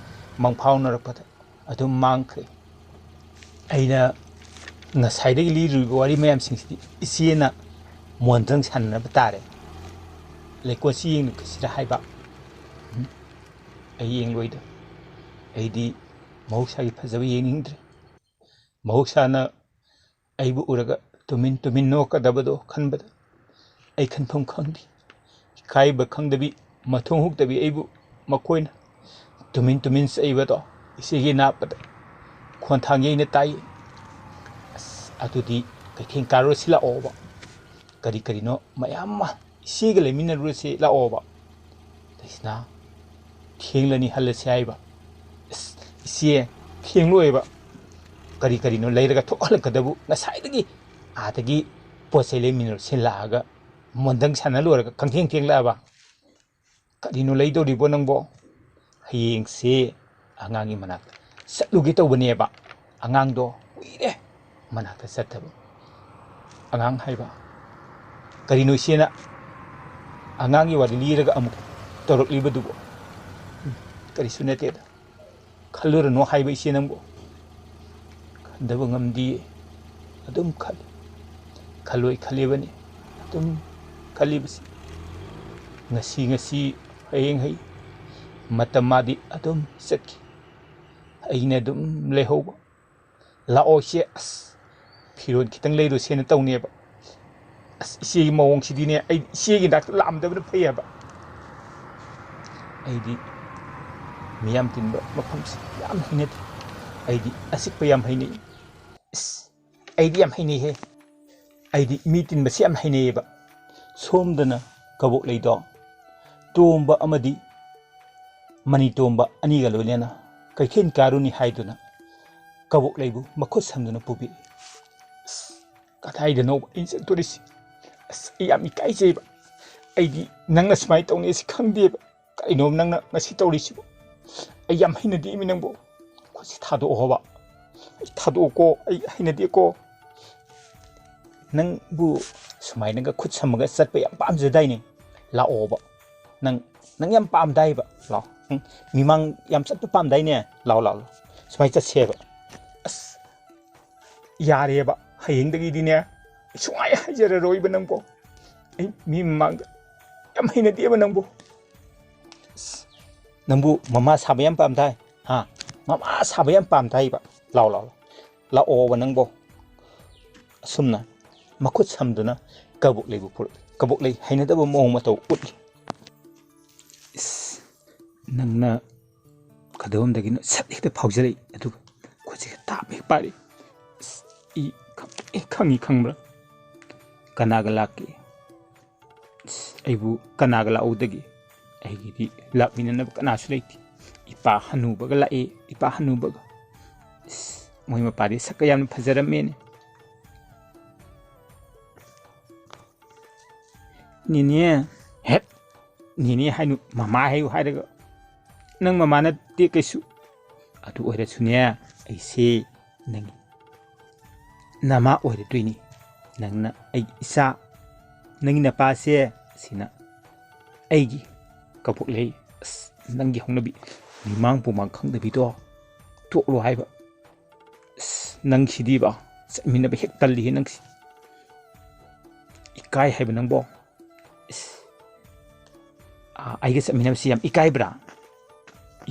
ꯃꯪꯐꯥꯎꯅꯔꯛꯄꯗ ꯑꯗꯨꯝ ꯃꯥꯡꯈ꯭ꯔꯦ꯫ ꯑꯩꯅ ꯉꯁꯥꯏꯗꯒꯤ ꯂꯤꯔꯨꯔꯤꯕ ꯋꯥꯔꯤ ꯃꯌꯥꯝꯁꯤꯡꯁꯤꯗꯤ ꯏꯆꯦꯅ ꯃꯣꯟꯗ꯭ꯔꯪ ꯁꯥꯟꯅꯅꯕ ꯇꯥꯔꯦ꯫ ꯂꯩꯀꯣꯜꯁꯤ ꯌꯦꯡꯂꯨꯁꯤꯔ ꯍꯥꯏꯕ? ꯎꯝ, ꯑꯩ ꯌꯦꯡꯂꯣꯏꯗ꯫ ꯑꯩꯗꯤ ꯃꯍꯧꯁꯥꯒꯤ ꯐꯖꯕ ꯌꯦꯡꯅꯤꯡꯗ꯭ꯔꯦ꯫ ꯃꯍꯧꯁꯥꯅ ꯑꯩꯕꯨ ꯎꯔꯒ ꯇꯨꯃꯤꯟ ꯇꯨꯃꯤꯟ ꯅꯣꯛꯀꯗꯕꯗꯣ ꯈꯟꯕꯗ ꯑꯩ ꯈꯟꯐꯝ ꯈꯪꯗꯦ꯫ ꯏꯀꯥꯏꯕ ꯈꯪꯗꯕꯤ, ꯃꯊꯣꯡ ꯍꯨꯛꯇꯕꯤ ꯑꯩꯕꯨ ꯃꯈꯣꯏꯅ ꯇꯨꯃꯤꯟ ꯇꯨꯃꯤꯟ ꯆꯩꯕꯗꯣ ꯏꯆꯦꯒꯤ ꯅꯥꯞꯄꯗ ꯈꯣꯟꯊꯥꯡ ꯌꯩꯅ ꯇꯥꯏ꯫ "ꯑꯁ, ꯑꯗꯨꯗꯤ ꯀꯩꯊꯦꯜ ꯀꯥꯔꯨꯔꯁꯤ ꯂꯥꯛꯑꯣꯕ꯫ ꯀꯔꯤ ꯀꯔꯤꯅꯣ ꯃꯌꯥꯝ ꯑꯃ ꯏꯆꯦꯒ ꯂꯩꯃꯤꯟꯅꯔꯨꯔꯁꯤ ꯂꯥꯛꯑꯣꯕ"꯫ ꯂꯩꯁꯅꯥ, "ꯊꯦꯡꯂꯅꯤ, ꯍꯜꯂꯁꯤ ꯍꯥꯏꯕ"꯫ "ꯑꯁ, ꯏꯆꯦ, ꯊꯦꯡꯂꯣꯏꯕ꯫ ꯀꯔꯤ ꯀꯔꯤꯅꯣ ꯂꯩꯔꯒ ꯊꯣꯛꯍꯜꯂꯛꯀꯗꯕꯨ? ꯉꯁꯥꯏꯗꯒꯤ ꯑꯥꯗꯒꯤ ꯄꯣꯠ ꯆꯩ ꯂꯩꯃꯤꯟꯅꯔꯨꯁꯤ ꯂꯥꯛꯑꯒ ꯃꯣꯟꯗꯪ ꯁꯥꯟꯅ ꯂꯣꯏꯔꯒ ꯈꯪꯊꯦꯡ ꯊꯦꯡꯂꯛꯑꯕ꯫ ꯀꯔꯤꯅꯣ ꯂꯩꯗꯧꯔꯤꯕꯣ ꯅꯪꯕꯣ?" "ꯍꯌꯦꯡꯁꯦ ꯑꯉꯥꯡꯒꯤ ꯃꯅꯥꯛꯇ ꯆꯠꯂꯨꯒꯦ ꯇꯧꯕꯅꯦꯕ꯫ ꯑꯉꯥꯡꯗꯣ ꯀꯨꯏꯔꯦ ꯃꯅꯥꯛꯇ ꯆꯠꯇꯕ"꯫ ꯑꯉꯥꯡ ꯍꯥꯏꯕ, ꯀꯔꯤꯅꯣ ꯏꯆꯦꯅ ꯑꯉꯥꯡꯒꯤ ꯋꯥꯔꯤ ꯂꯤꯔꯒ ꯑꯃꯨꯛ ꯇꯧꯔꯛꯂꯤꯕꯗꯨꯕꯣ? ꯎꯝ, ꯀꯔꯤꯁꯨ ꯅꯠꯇꯦꯗ꯫ ꯈꯜꯂꯨꯔꯅꯨ ꯍꯥꯏꯕ ꯏꯆꯦ ꯅꯪꯕꯨ꯫ ꯈꯟꯗꯕ ꯉꯝꯗꯤꯌꯦ꯫ ꯑꯗꯨꯝ ꯈꯜꯂꯤ꯫ ꯈꯜꯂꯣꯏ ꯈꯜꯂꯤꯕꯅꯤ꯫ ꯑꯗꯨꯝ ꯈꯜꯂꯤꯕꯁꯤ꯫ ꯉꯁꯤ ꯉꯁꯤ, ꯍꯌꯦꯡ ꯍꯌꯦꯡ꯫ ꯃꯇꯝ ꯃꯥꯗꯤ ꯑꯗꯨꯝ ꯆꯠꯈꯤ꯫ ꯑꯩꯅ ꯑꯗꯨꯝ ꯂꯩꯍꯧꯕ꯫ "ꯂꯥꯛꯑꯣ ꯏꯆꯦ, ꯑꯁ, ꯐꯤꯔꯣꯜ ꯈꯤꯇꯪ ꯂꯩꯔꯨꯁꯦꯅ ꯇꯧꯅꯦꯕ꯫ ꯑꯁ, ꯏꯆꯦꯒꯤ ꯃꯑꯣꯡꯁꯤꯗꯤꯅꯦ, ꯑꯩ ꯏꯆꯦꯒꯤ ꯅꯥꯛꯇ ꯂꯥꯛꯑꯝꯗꯕꯅ ꯐꯩ ꯍꯥꯏꯕ"꯫ ꯑꯩꯗꯤ ꯃꯤꯌꯥꯝ ꯇꯤꯟꯕ ꯃꯐꯝꯁꯤ ꯌꯥꯝ ꯍꯩꯅꯗꯦ꯫ ꯑꯩꯗꯤ ꯑꯆꯤꯛꯄ ꯌꯥꯝ ꯍꯩꯅꯩ꯫ ꯑꯁ, ꯑꯩꯗꯤ ꯌꯥꯝ ꯍꯩꯅꯩꯍꯦ꯫ ꯑꯩꯗꯤ ꯃꯤ ꯇꯤꯟꯕꯁꯤ ꯌꯥꯝ ꯍꯩꯅꯩꯌꯦꯕ꯫ ꯁꯣꯝꯗꯅ ꯀꯕꯣꯛ ꯂꯩꯗꯣ꯫ ꯇꯣꯝꯕ ꯑꯃꯗꯤ ꯃꯅꯤꯇꯣꯝꯕ ꯑꯅꯤꯒ ꯂꯣꯏꯅꯅ ꯀꯩꯊꯦꯜ ꯀꯥꯔꯨꯅꯤ ꯍꯥꯏꯗꯨꯅ ꯀꯕꯣꯛꯂꯩꯕꯨ ꯃꯈꯨꯠ ꯁꯝꯗꯨꯅ ꯄꯨꯕꯤꯔꯛꯏ꯫ ꯑꯁ, ꯀꯗꯥꯏꯗꯅꯣꯕ ꯑꯩ ꯆꯠꯇꯣꯔꯤꯁꯤ? ꯑꯁ, ꯑꯩ ꯌꯥꯝ ꯏꯀꯥꯏꯖꯩꯕ꯫ ꯑꯩꯗꯤ ꯅꯪꯅ ꯁꯨꯃꯥꯏꯅ ꯇꯧꯅꯤ ꯑꯁꯤ ꯈꯪꯗꯦꯕ꯫ ꯀꯩꯅꯣ ꯅꯪꯅ ꯉꯁꯤ ꯇꯧꯔꯤꯁꯤꯕꯣ? ꯑꯩ ꯌꯥꯝ ꯍꯩꯅꯗꯦ ꯃꯤ ꯅꯪꯕꯨ꯫ ꯈꯨꯠꯁꯤ ꯊꯥꯗꯣꯛꯑꯣꯕ꯫ ꯑꯩ ꯊꯥꯗꯣꯛꯑꯣꯀꯣ, ꯑꯩ ꯍꯩꯅꯗꯦꯀꯣ꯫ ꯅꯪꯕꯨ ꯁꯨꯃꯥꯏꯅꯒ ꯈꯨꯠ ꯁꯝꯃꯒ ꯆꯠꯄ ꯌꯥꯝ ꯄꯥꯝꯖꯗꯥꯏꯅꯦ? ꯂꯥꯛꯑꯣꯕ꯫ ꯅꯪ, ꯅꯪ ꯌꯥꯝ ꯄꯥꯝꯗꯥꯏꯕ꯫ ꯂꯥꯛꯑꯣ꯫ ꯅꯪ ꯃꯤꯃꯥꯡ ꯌꯥꯝ ꯆꯠꯄ ꯄꯥꯝꯗꯥꯏꯅꯦ? ꯂꯥꯛꯑꯣ, ꯂꯥꯛꯑꯣ, ꯂꯥꯛꯑꯣ꯫ ꯁꯨꯃꯥꯏꯅ ꯆꯠꯁꯦꯕ꯫ ꯑꯁ, ꯌꯥꯔꯦꯕ꯫ ꯍꯌꯦꯡꯗꯒꯤꯗꯤꯅꯦ, ꯑꯩ ꯁꯨꯡꯍꯥꯏ ꯍꯥꯏꯖꯔꯔꯣꯏꯕ ꯅꯪꯕꯣ꯫ ꯑꯩ ꯃꯤ ꯃꯃꯥꯡꯗ ꯌꯥꯝ ꯍꯩꯅꯗꯦꯕ ꯅꯪꯕꯨ꯫ ꯑꯁ, ꯅꯪꯕꯨ ꯃꯃꯥ ꯁꯥꯕ ꯌꯥꯝ ꯄꯥꯝꯗꯥꯏ? ꯍꯥ? ꯃꯃꯥ ꯁꯥꯕ ꯌꯥꯝ ꯄꯥꯝꯗꯥꯏꯕ? ꯂꯥꯛꯑꯣ, ꯂꯥꯛꯑꯣ, ꯂꯥꯛꯑꯣ꯫ ꯂꯥꯛꯑꯣꯕ ꯅꯪꯕꯣ꯫ ꯑꯁꯨꯝꯅ ꯃꯈꯨꯠ ꯁꯝꯗꯨꯅ ꯀꯕꯣꯛꯂꯩꯕꯨ ꯄꯨꯔꯛꯏ꯫ ꯀꯕꯣꯛꯂꯩ ꯍꯩꯅꯗꯕ ꯃꯑꯣꯡ ꯃꯇꯧ ꯎꯠꯂꯤ꯫ ꯏꯁ, ꯅꯪꯅ ꯀꯗꯣꯝꯗꯒꯤꯅꯣ ꯁꯠ ꯍꯦꯛꯇ ꯐꯥꯎꯖꯔꯛꯏ, ꯑꯗꯨꯒ ꯈꯨꯠꯁꯤꯒ ꯇꯥꯞ ꯍꯦꯛ ꯄꯥꯏꯔꯛꯏ꯫ ꯏꯁ, ꯑꯩ ꯈꯪ-, ꯑꯦ, ꯈꯪꯉꯤ, ꯈꯪꯕ꯭ꯔꯥ? ꯀꯅꯥꯒ ꯂꯥꯛꯀꯦ? ꯏꯁ, ꯑꯩꯕꯨ ꯀꯅꯥꯒ ꯂꯥꯛꯎꯗꯒꯦ? ꯑꯩꯒꯤꯗꯤ ꯂꯥꯛꯃꯤꯟꯅꯅꯕ ꯀꯅꯥꯁꯨ ꯂꯩꯇꯦ꯫ ꯏꯄꯥ ꯍꯅꯨꯕꯒ ꯂꯥꯛꯑꯦ, ꯏꯄꯥ ꯍꯅꯨꯕꯒ꯫ ꯏꯁ, ꯃꯣꯏ ꯃꯄꯥꯗꯤ ꯁꯛꯀ ꯌꯥꯝꯅ ꯐꯖꯔꯝꯃꯦꯅꯦ꯫ ꯅꯦꯅꯦ, ꯍꯦꯠ, ꯅꯦꯅꯦ ꯍꯥꯏꯅꯨ, ꯃꯃꯥ ꯍꯥꯏꯌꯨ ꯍꯥꯏꯔꯒ꯫ ꯅꯪ ꯃꯃꯥ ꯅꯠꯇꯦ ꯀꯩꯁꯨ꯫ ꯑꯗꯨ ꯑꯣꯏꯔꯁꯨꯅꯦ, ꯑꯩꯁꯦ ꯅꯪ ꯅꯃꯥ ꯑꯣꯏꯔꯗꯣꯏꯅꯤ꯫ ꯅꯪꯅ ꯑꯩꯒꯤ ꯏꯆꯥ, ꯅꯪꯒꯤ ꯅꯄꯥꯁꯦ, ꯁꯤꯅ ꯑꯩꯒꯤ ꯀꯕꯣꯛꯂꯩ꯫ ꯑꯁ, ꯅꯪꯒꯤ ꯍꯧꯅꯕꯤ, ꯃꯤꯃꯥꯡ ꯄꯨꯃꯥꯡ ꯈꯪꯗꯕꯤꯗꯣ ꯇꯣꯛꯂꯣ ꯍꯥꯏꯕ꯫ ꯑꯁ, ꯅꯪꯁꯤꯗꯤꯕ, ꯆꯠꯃꯤꯟꯅꯕ ꯍꯦꯛ ꯇꯜꯂꯤꯍꯦ ꯅꯪꯁꯤ꯫ ꯏꯀꯥꯏ ꯍꯥꯏꯕ ꯅꯪꯕꯣ? ꯏꯁ, ꯑꯥ, ꯑꯩꯒ ꯆꯠꯃꯤꯟꯅꯕꯁꯤ ꯌꯥꯝ ꯏꯀꯥꯏꯕ꯭ꯔꯥ?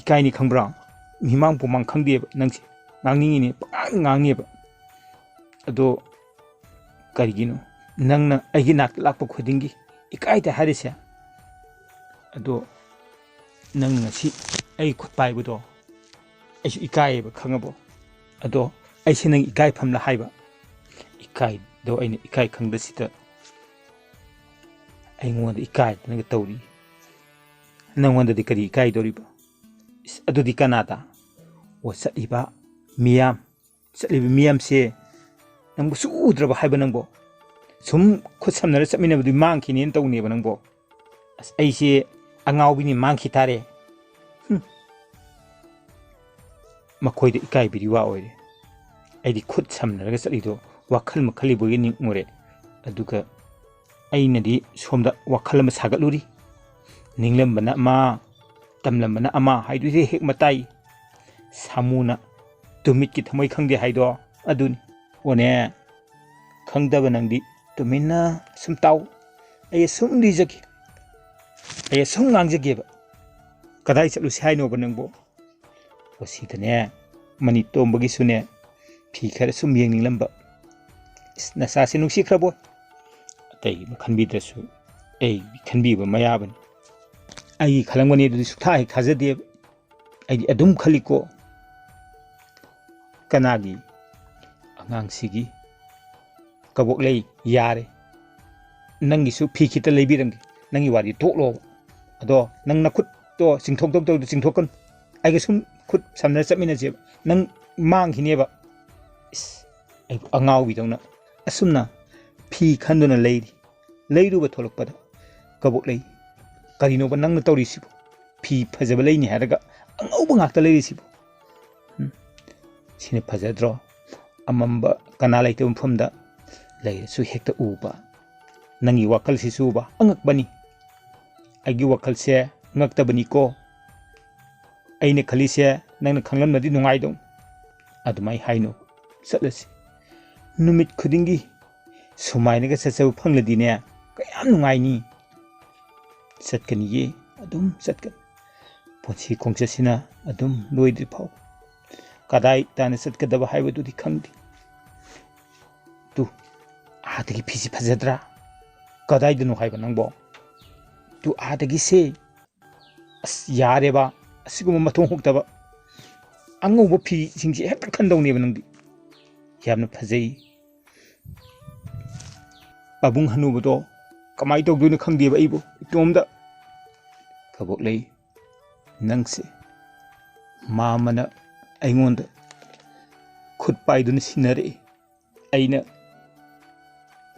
ꯏꯀꯥꯏꯅꯤ ꯈꯪꯕ꯭ꯔꯥ? ꯃꯤꯃꯥꯡ ꯄꯨꯃꯥꯡ ꯈꯪꯗꯦꯕ ꯅꯪꯁꯦ꯫ ꯉꯥꯡꯅꯤꯡꯉꯤꯅꯦ, ꯄꯉꯥꯡ ꯉꯥꯡꯉꯦꯕ꯫ ꯑꯗꯣ ꯀꯔꯤꯒꯤꯅꯣ ꯅꯪꯅ ꯑꯩꯒꯤ ꯅꯥꯛꯇ ꯂꯥꯛꯄ ꯈꯨꯗꯤꯡꯒꯤ ꯏꯀꯥꯏꯗ ꯍꯥꯏꯔꯤꯁꯦ? ꯑꯗꯣ ꯅꯪ ꯉꯁꯤ ꯑꯩ ꯈꯨꯠ ꯄꯥꯏꯕꯗꯣ ꯑꯩꯁꯨ ꯏꯀꯥꯏꯌꯦꯕ, ꯈꯪꯉꯕꯣ? ꯑꯗꯣ ꯑꯩꯁꯦ ꯅꯪ ꯏꯀꯥꯏꯐꯝꯂ ꯍꯥꯏꯕ? ꯏꯀꯥꯏꯗꯣ ꯑꯩꯅ ꯏꯀꯥꯏ ꯈꯪꯗꯁꯤꯗ ꯑꯩꯉꯣꯟꯗ ꯏꯀꯥꯏꯗꯅꯒ ꯇꯧꯔꯤ꯫ ꯅꯪꯉꯣꯟꯗꯗꯤ ꯀꯔꯤ ꯏꯀꯥꯏꯗꯧꯔꯤꯕ? "ꯏꯁ, ꯑꯗꯨꯗꯤ ꯀꯅꯥꯗ?" "ꯑꯣ, ꯆꯠꯂꯤꯕ ꯃꯤꯌꯥꯝ, ꯆꯠꯂꯤꯕ ꯃꯤꯌꯥꯝꯁꯦ ꯅꯪꯕꯨ ꯁꯨꯛ ꯎꯗ꯭ꯔꯕ ꯍꯥꯏꯕ ꯅꯪꯕꯣ? ꯁꯨꯝ ꯈꯨꯠ ꯁꯝꯅꯔ ꯆꯠꯃꯤꯟꯅꯕꯗꯨ ꯃꯥꯡꯈꯤꯅꯦꯅ ꯇꯧꯅꯦꯕ ꯅꯪꯕꯣ꯫ ꯑꯁ, ꯑꯩꯁꯦ ꯑꯉꯥꯎꯕꯤꯅꯤ, ꯃꯥꯡꯈꯤ ꯇꯥꯔꯦ꯫" ꯍꯨꯝ꯫ ꯃꯈꯣꯏꯗ ꯏꯀꯥꯏꯕꯤꯔꯤ ꯋꯥ ꯑꯣꯏꯔꯦ꯫ ꯑꯩꯗꯤ ꯈꯨꯠ ꯁꯝꯅꯔꯒ ꯆꯠꯂꯤꯗꯣ ꯋꯥꯈꯜ ꯑꯃ ꯈꯜꯂꯤꯕꯣꯏ ꯅꯤꯡꯉꯨꯔꯦ꯫ ꯑꯗꯨꯒ ꯑꯩꯅꯗꯤ ꯁꯣꯝꯗ ꯋꯥꯈꯜ ꯑꯃ ꯁꯥꯒꯠꯂꯨꯔꯤ꯫ ꯅꯤꯡꯂꯝꯕꯅ ꯑꯃ, ꯇꯝꯂꯝꯕꯅ ꯑꯃ ꯍꯥꯏꯗꯨꯗꯤ ꯍꯦꯛ ꯃꯇꯥꯏ꯫ ꯁꯥꯃꯨꯅ ꯇꯨꯃꯤꯠꯀꯤ ꯊꯃꯣꯏ ꯈꯪꯗꯦ ꯍꯥꯏꯗꯣ ꯑꯗꯨꯅꯤ꯫ ꯑꯣꯅꯦ, ꯈꯪꯗꯕ ꯅꯪꯗꯤ ꯇꯨꯃꯤꯟꯅ ꯁꯨꯝ ꯇꯥꯎ꯫ ꯑꯩ ꯑꯁꯨꯝ ꯂꯤꯖꯒꯦ꯫ ꯑꯩ ꯑꯁꯨꯝ ꯉꯥꯡꯖꯒꯦꯕ꯫ ꯀꯗꯥꯏ ꯆꯠꯂꯨꯁꯤ ꯍꯥꯏꯅꯣꯕ ꯅꯪꯕꯣ? ꯑꯣ, ꯁꯤꯗꯅꯦ, ꯃꯅꯤ ꯇꯣꯝꯕꯒꯤꯁꯨꯅꯦ, ꯐꯤ ꯈꯔ ꯁꯨꯝ ꯌꯦꯡꯅꯤꯡꯂꯝꯕ꯫ ꯏꯁ, ꯅꯆꯥꯁꯤ ꯅꯨꯡꯁꯤꯈ꯭ꯔꯕꯣ? ꯑꯇꯩ ꯈꯟꯕꯤꯗ꯭ꯔꯁꯨ ꯑꯩ ꯈꯟꯕꯤꯕ ꯑꯃ ꯌꯥꯕꯅꯤ꯫ ꯑꯩꯒꯤ ꯈꯜꯂꯝꯒꯅꯤ ꯑꯗꯨꯗꯤ ꯁꯨꯛꯊꯥ ꯍꯦꯛ ꯊꯥꯖꯗꯦꯕ꯫ ꯑꯩꯗꯤ ꯑꯗꯨꯝ ꯈꯜꯂꯤꯀꯣ꯫ ꯀꯅꯥꯒꯤ? ꯑꯉꯥꯡꯁꯤꯒꯤ꯫ ꯀꯕꯣꯛꯂꯩ, ꯌꯥꯔꯦ꯫ ꯅꯪꯒꯤꯁꯨ ꯐꯤ ꯈꯤꯇ ꯂꯩꯕꯤꯔꯝꯒꯦ꯫ ꯅꯪꯒꯤ ꯋꯥꯔꯤ ꯇꯣꯛꯂꯣꯕ꯫ ꯑꯗꯣ ꯅꯪ ꯅꯈꯨꯠꯇꯣ ꯆꯤꯡꯊꯣꯛ ꯇꯧ ꯇꯧꯗꯣ ꯆꯤꯡꯊꯣꯛꯀꯅꯨ꯫ ꯑꯩꯒ ꯁꯨꯝ ꯈꯨꯠ ꯁꯝꯅꯔ ꯆꯠꯃꯤꯟꯅꯁꯦꯕ꯫ ꯅꯪ ꯃꯥꯡꯈꯤꯅꯦꯕ꯫ ꯏꯁ, ꯑꯩꯕꯨ ꯑꯉꯥꯎꯕꯤꯗꯧꯅ ꯑꯁꯨꯝꯅ ꯐꯤ ꯈꯟꯗꯨꯅ ꯂꯩꯔꯤ꯫ ꯂꯩꯔꯨꯕ ꯊꯣꯛꯂꯛꯄꯗ ꯀꯕꯣꯛꯂꯩ, ꯀꯔꯤꯅꯣꯕ ꯅꯪꯅ ꯇꯧꯔꯤꯁꯤꯕꯨ? ꯐꯤ ꯐꯖꯕ ꯂꯩꯅꯤ ꯍꯥꯏꯔꯒ ꯑꯉꯧꯕ ꯉꯥꯛꯇ ꯂꯩꯔꯤꯁꯤꯕꯨ? ꯎꯝ, ꯁꯤꯅ ꯐꯖꯗ꯭ꯔꯣ? ꯑꯃꯝꯕ ꯀꯅꯥ ꯂꯩꯇꯕ ꯃꯐꯝꯗ ꯂꯩꯔꯁꯨ ꯍꯦꯛꯇ ꯎꯕ꯫ ꯅꯪꯒꯤ ꯋꯥꯈꯜꯁꯤꯁꯨ ꯎꯕ ꯑꯉꯛꯄꯅꯤ꯫ ꯑꯩꯒꯤ ꯋꯥꯈꯜꯁꯦ ꯉꯛꯇꯕꯅꯤꯀꯣ꯫ ꯑꯩꯅ ꯈꯜꯂꯤꯁꯦ ꯅꯪꯅ ꯈꯪꯂꯝꯂꯗꯤ ꯅꯨꯡꯉꯥꯏꯗꯧ꯫ ꯑꯗꯨꯃꯥꯏ ꯍꯥꯏꯅꯨ, ꯆꯠꯂꯁꯤ꯫ ꯅꯨꯃꯤꯠ ꯈꯨꯗꯤꯡꯒꯤ ꯁꯨꯃꯥꯏꯅꯒ ꯆꯠꯆꯕ ꯐꯪꯂꯗꯤꯅꯦ, ꯀꯌꯥꯝ ꯅꯨꯡꯉꯥꯏꯅꯤ꯫ ꯆꯠꯀꯅꯤꯌꯦ, ꯑꯗꯨꯝ ꯆꯠꯀꯅꯤ꯫ ꯄꯨꯟꯁꯤ ꯈꯣꯡꯆꯠꯁꯤꯅ ꯑꯗꯨꯝ ꯂꯣꯏꯗ꯭ꯔꯤ ꯐꯥꯎ꯫ ꯀꯗꯥꯏ ꯇꯥꯟꯅ ꯆꯠꯀꯗꯕ ꯍꯥꯏꯕꯗꯨꯗꯤ ꯈꯪꯗꯦ꯫ ꯇꯨ, ꯑꯥꯗꯒꯤ ꯐꯤꯁꯤ ꯐꯖꯗ꯭ꯔꯥ? ꯀꯗꯥꯏꯗꯅꯣ ꯍꯥꯏꯕ ꯅꯪꯕꯣ? ꯇꯨ, ꯑꯥꯗꯒꯤꯁꯦ꯫ ꯑꯁ, ꯌꯥꯔꯦꯕ, ꯑꯁꯤꯒꯨꯝꯕ ꯃꯊꯣꯡ ꯍꯨꯛꯇꯕ ꯑꯉꯧꯕ ꯐꯤꯁꯤꯡꯁꯦ ꯍꯦꯛꯇ ꯈꯟꯗꯧꯅꯦꯕ ꯅꯪꯗꯤ꯫ ꯌꯥꯝꯅ ꯐꯖꯩ꯫ ꯄꯥꯕꯨꯡ ꯍꯅꯨꯕꯗꯣ ꯀꯃꯥꯏꯅ ꯇꯧꯗꯣꯏꯅꯣ ꯈꯪꯗꯦꯕ ꯑꯩꯕꯨ ꯏꯇꯣꯝꯗ꯫ ꯀꯕꯣꯛꯂꯩ, ꯅꯪꯁꯦ ꯃꯥꯝꯃꯅ ꯑꯩꯉꯣꯟꯗ ꯈꯨꯠ ꯄꯥꯏꯗꯨꯅ ꯁꯤꯟꯅꯔꯛꯏ꯫ ꯑꯩꯅ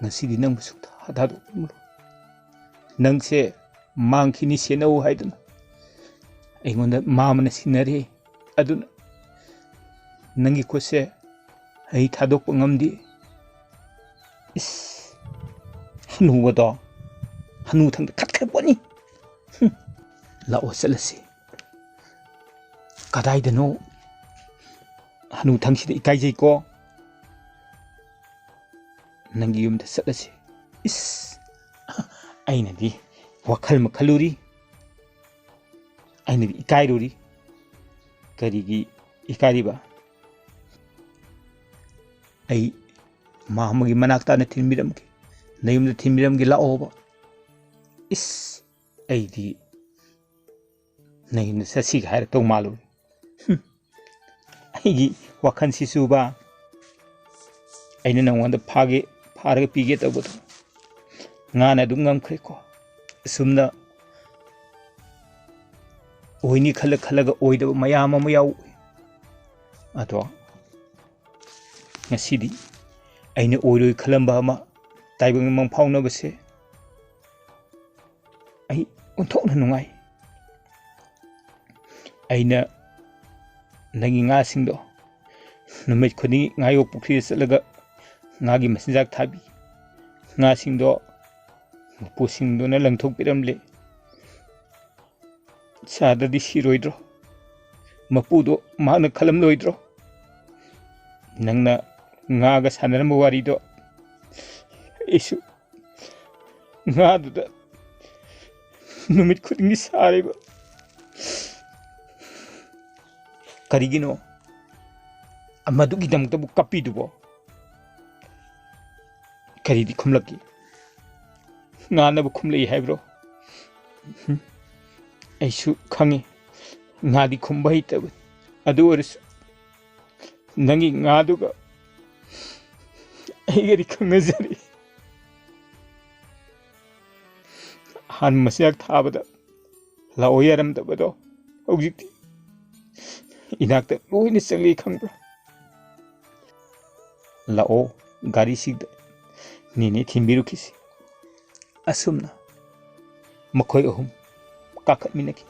ꯉꯁꯤꯗꯤ ꯅꯪꯕꯨ ꯁꯨꯛꯊꯥ ꯊꯥꯗꯣꯛꯂꯣꯏ꯫ ꯅꯪꯁꯦ ꯃꯥꯡꯈꯤꯅꯤ, ꯁꯦꯟꯅꯧ ꯍꯥꯏꯗꯨꯅ ꯑꯩꯉꯣꯟꯗ ꯃꯥꯝꯃꯅ ꯁꯤꯟꯅꯔꯦ꯫ ꯑꯗꯨꯅ ꯅꯪꯒꯤ ꯈꯨꯠꯁꯦ ꯑꯩ ꯊꯥꯗꯣꯛꯄ ꯉꯝꯗꯦ꯫ ꯏꯁ, ꯍꯅꯨꯕꯗꯣ ꯍꯅꯨꯊꯪꯗ ꯈꯠꯈ꯭ꯔ ꯄꯣꯠꯅꯤ꯫ ꯍꯨꯝ, ꯂꯥꯛꯑꯣ ꯆꯠꯂꯁꯤ꯫ ꯀꯗꯥꯏꯗꯅꯣ? ꯍꯅꯨꯊꯪꯁꯤꯗ ꯏꯀꯥꯏꯖꯩꯀꯣ꯫ ꯅꯪꯒꯤ ꯌꯨꯝꯗ ꯆꯠꯂꯁꯤ꯫ ꯏꯁ, ꯑꯩꯅꯗꯤ ꯋꯥꯈꯜ ꯑꯃ ꯈꯜꯂꯨꯔꯤ, ꯑꯩꯅꯗꯤ ꯏꯀꯥꯏꯔꯨꯔꯤ꯫ ꯀꯔꯤꯒꯤ ꯏꯀꯥꯏꯔꯤꯕ? ꯑꯩ ꯃꯥꯝꯃꯒꯤ ꯃꯅꯥꯛ ꯇꯥꯅ ꯊꯤꯟꯕꯤꯔꯝꯒꯦ, ꯅꯌꯨꯝꯗ ꯊꯤꯟꯕꯤꯔꯝꯒꯦ, ꯂꯥꯛꯑꯣꯕ꯫ ꯏꯁ, ꯑꯩꯗꯤ ꯅꯌꯨꯝꯗ ꯆꯠꯁꯤꯒ ꯍꯥꯏꯔꯛꯇꯧ ꯃꯥꯜꯂꯨꯔꯦ꯫ ꯍꯨꯝ, ꯑꯩꯒꯤ ꯋꯥꯈꯜꯁꯤꯁꯨꯕ, ꯑꯩꯅ ꯅꯉꯣꯟꯗ ꯐꯥꯒꯦ, ꯐꯥꯔꯒ ꯄꯤꯒꯦ ꯇꯧꯕꯗꯣ ꯉꯥꯅ ꯑꯗꯨꯝ ꯉꯝꯈ꯭ꯔꯦꯀꯣ꯫ ꯑꯁꯨꯝꯅ ꯑꯣꯏꯅꯤ ꯈꯜꯂ ꯈꯜꯂꯒ ꯑꯣꯏꯗꯕ ꯃꯌꯥꯝ ꯑꯃ ꯌꯥꯎꯏ꯫ ꯑꯗꯣ ꯉꯁꯤꯗꯤ ꯑꯩꯅ ꯑꯣꯏꯔꯣꯏ ꯈꯜꯂꯝꯕ ꯑꯃ ꯇꯥꯏꯕꯪ ꯃꯪꯐꯥꯎꯅꯕꯁꯦ ꯑꯩ ꯑꯣꯟꯊꯣꯛꯅ ꯅꯨꯡꯉꯥꯏ꯫ ꯑꯩꯅ ꯅꯪꯒꯤ ꯉꯥꯁꯤꯡꯗꯣ ꯅꯨꯃꯤꯠ ꯈꯨꯗꯤꯡꯒꯤ ꯉꯥꯌꯣꯛ ꯄꯨꯈ꯭ꯔꯤꯗ ꯆꯠꯂꯒ ꯉꯥꯒꯤ ꯃꯆꯤꯟꯖꯥꯛ ꯊꯥꯕꯤ꯫ ꯉꯥꯁꯤꯡꯗꯣ ꯃꯄꯨꯁꯤꯡꯗꯨꯅ ꯂꯪꯊꯣꯛꯄꯤꯔꯝꯂꯦ꯫ ꯆꯥꯗ꯭ꯔꯗꯤ ꯁꯤꯔꯣꯏꯗ꯭ꯔꯣ? ꯃꯄꯨꯗꯣ ꯃꯍꯥꯛꯅ ꯈꯜꯂꯝꯂꯣꯏꯗ꯭ꯔꯣ? ꯅꯪꯅ ꯉꯥꯒ ꯁꯥꯟꯅꯔꯝꯕ ꯋꯥꯔꯤꯗꯣ ꯑꯩꯁꯨ ꯉꯥꯗꯨꯗ ꯅꯨꯃꯤꯠ ꯈꯨꯗꯤꯡꯒꯤ ꯁꯥꯔꯤꯕ꯫ ꯀꯔꯤꯒꯤꯅꯣ ꯃꯗꯨꯒꯤꯗꯃꯛꯇꯕꯨ ꯀꯞꯄꯤꯗꯨꯕꯣ? ꯀꯔꯤꯗꯤ ꯈꯨꯝꯂꯛꯀꯦ? ꯉꯥꯅꯕꯨ ꯈꯨꯝꯂꯛꯏ ꯍꯥꯏꯕ꯭ꯔꯣ? ꯍꯨꯝ? ꯑꯩꯁꯨ ꯈꯪꯉꯤ, ꯉꯥꯗꯤ ꯈꯨꯝꯕ ꯍꯩꯇꯕꯅꯤ꯫ ꯑꯗꯨ ꯑꯣꯏꯔꯁꯨ ꯅꯪꯒꯤ ꯉꯥꯗꯨꯒ ꯑꯩꯒꯗꯤ ꯈꯪꯅꯖꯔꯤ꯫ ꯑꯍꯥꯟꯕ ꯃꯆꯤꯟꯖꯥꯛ ꯊꯥꯕꯗ ꯂꯥꯛꯑꯣ ꯌꯥꯔꯝꯗꯕꯗꯣ ꯍꯧꯖꯤꯛꯇꯤ ꯏꯅꯥꯛꯇ ꯂꯣꯏꯅ ꯆꯪꯂꯛꯏ ꯈꯪꯕ꯭ꯔꯥ? "ꯂꯥꯛꯑꯣ, ꯒꯥꯔꯤꯁꯤꯗ ꯅꯦꯅꯦ ꯊꯤꯟꯕꯤꯔꯨꯈꯤꯁꯤ"꯫ ꯑꯁꯨꯝꯅ ꯃꯈꯣꯏ ꯑꯍꯨꯝ ꯀꯥꯈꯠꯃꯤꯟꯅꯈꯤ,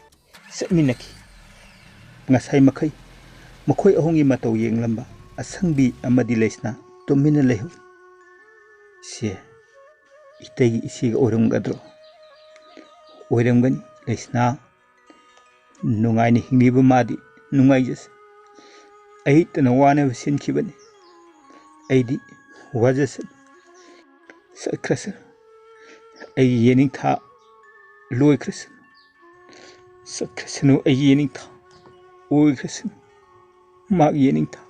ꯆꯠꯃꯤꯟꯅꯈꯤ꯫ ꯉꯁꯥꯏ ꯃꯈꯩ ꯃꯈꯣꯏ ꯑꯍꯨꯝꯒꯤ ꯃꯇꯧ ꯌꯦꯡꯂꯝꯕ ꯑꯁꯪꯕꯤ ꯑꯃꯗꯤ ꯂꯩꯁꯅꯥ ꯇꯨꯃꯤꯟꯅ ꯂꯩꯍꯧꯏ꯫ "ꯁꯦ, ꯏꯇꯩꯒꯤ ꯏꯆꯦꯒ ꯑꯣꯏꯔꯝꯒꯗ꯭ꯔꯣ?" "ꯑꯣꯏꯔꯝꯒꯅꯤ ꯂꯩꯁꯅꯥ꯫ ꯅꯨꯡꯉꯥꯏꯅ ꯍꯤꯡꯂꯤꯕ ꯃꯥꯗꯤ ꯅꯨꯡꯉꯥꯏꯖꯁꯅꯨ꯫ ꯑꯩꯇꯅ ꯋꯥꯅꯕ ꯁꯤꯟꯈꯤꯕꯅꯤ꯫ ꯑꯩꯗꯤ ꯋꯥꯖꯁꯅꯨ꯫ ꯆꯠꯈ꯭ꯔꯁꯅꯨ꯫ ꯑꯩꯒꯤ ꯌꯦꯅꯤꯡꯊꯥ ꯂꯣꯏꯈ꯭ꯔꯁꯅꯨ꯫ ꯆꯠꯈ꯭ꯔꯁꯅꯨ ꯑꯩꯒꯤ ꯌꯦꯅꯤꯡꯊꯥ꯫ ꯑꯣꯏꯈ꯭ꯔꯁꯅꯨ ꯃꯥꯒꯤ ꯌꯦꯅꯤꯡꯊꯥ"꯫